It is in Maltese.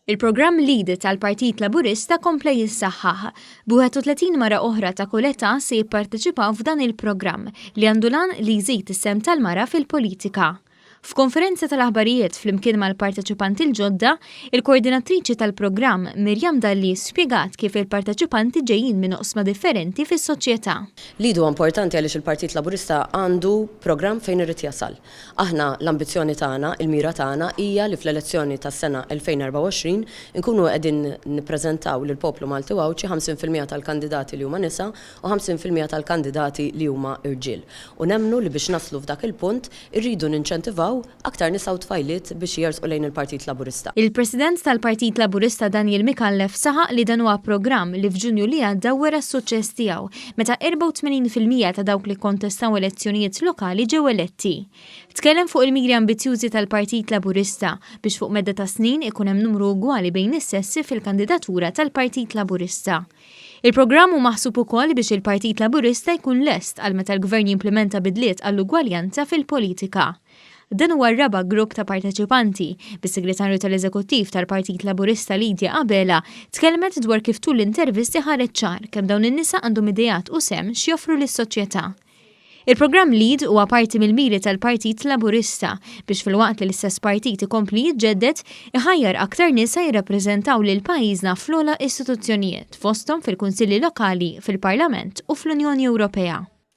Il-programm LEAD tal-Partit Laburista kompla jissaħħaħ. B'31 mara oħra ta' kull età se jipparteċipaw f'dan il-programm li għandu l-għan li jżid is-sehem tal-mara fil-politika. F'konferenza tal-aħbarijiet flimkien mal-parteċipanti l-ġodda, il-koordinatriċi tal-programm Miriam Dalli spjegat kif il-parteċipanti ġejjin minn oqsma differenti fis-soċjetà. LEAD huwa importanti għaliex il-Partit Laburista għandu programm fejn irid jasal. Aħna l-ambizzjoni tagħna, il-mira tagħna hija li fl-elezzjoni tas-sena 2024 inkunu qegħdin nippreżentaw lill-poplu Malti u Għawdxi 50% tal-kandidati li huma nisa u 50% tal-kandidati li huma rġiel. U nemmnu li biex naslu f'dak il-punt irridu ninċentivaw aktar nisa u tfajliet biex jersqu lejn il-Partit Laburista. Il-President tal-Partit Laburista Daniel Micallef saħaq li dan huwa programm li f'Ġunju li għadda wera s-suċċess tiegħu meta 84% ta' dawk li kkontestaw elezzjonijiet lokali ġew eletti. Tkellem fuq il-miri ambizzjużi tal-Partit Laburista biex fuq medda ta' snin ikun hemm numru ugwali bejn is-sessi fil-kandidatura tal-Partit Laburista. Il-programm hu maħsub ukoll biex il-Partit Laburista jkun lest għal meta l-Gvern jimplimenta bidliet għall-ugwaljanza fil-politika. Dan huwa r-raba' grupp ta' parteċipanti, bis-Segretarju tal-Eżekuttiv tal-Partit Laburista Lydia Abela tkellmet dwar kif tul l-intervisti ħareġ ċar kemm dawn in-nisa għandhom ideat u sehem x'joffru lis-soċjetà. Il-programm LEAD huwa parti mill-miri tal-Partit Laburista biex filwaqt li l-istess partit ikompli jiġġedded, iħajjar aktar nisa jirrappreżentaw lil pajjiżna fl-ogħla istituzzjonijiet, fosthom fil-Kunsilli Lokali, fil-Parlament u fl-Unjoni Ewropea.